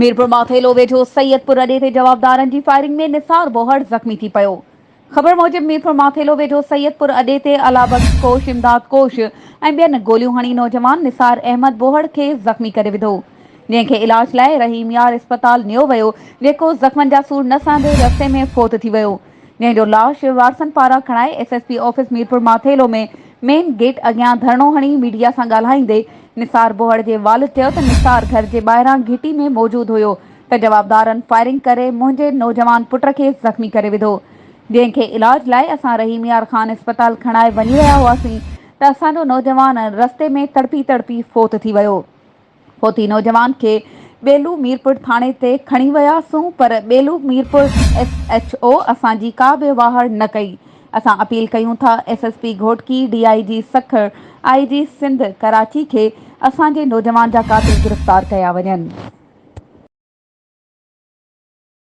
ميرپور ماٿيلو ويجهو سيد پور اڏي تي جوابدارن جي فائرنگ ۾ نثار ٻوهڙ زخمي ٿي پيو. خبر موجب ميرپور ماٿيلو ويجهو سيد پور اڏي تي الله بخش ڪوش، امداد ڪوش ۽ ٻين گوليون هڻي نوجوان نثار احمد ٻوهڙ کي زخمي ڪري وڌو، جنهن کي علاج لاء رحيم يار اسپتال نيو ويو، جيڪو زخمن جا سور نه سهندي رستي ۾ فوت ٿي ويو. جنهن جو لاش وارثن پاران کڻائي S S P office Mirpur Mathelo ۾ main gate اڳيان ڌرڻو هڻي ميڊيا سان ڳالهائيندي نثار بوهڙ جي والد چيو ته نثار گهر جي ٻاهران گهٽي ۾ موجود هيو ته جوابدارن فائرنگ ڪري منهنجي نوجوان پٽ کي زخمي ڪري وڌو جنهن کي علاج لاء اسان رحيم يار خان اسپتال کڻائي وڃي رهيا هئاسين ته اسان جو نوجوان رستي ۾ تڙپي تڙپي فوت ٿي ويو. فوتي نوجوان کي ٻيلو ميرپور ٿاڻي تي کڻي وياسون پر ٻيلو ميرپور ايس ايڇ او اسان جي ڪا به واهر نه ڪئي اسان اپيل ڪيون ٿا S S P Ghotki D I G Sukkur I G Sindh Karachi کي اسان جي نوجوان جا قاتل گرفتار ڪيا وڃن.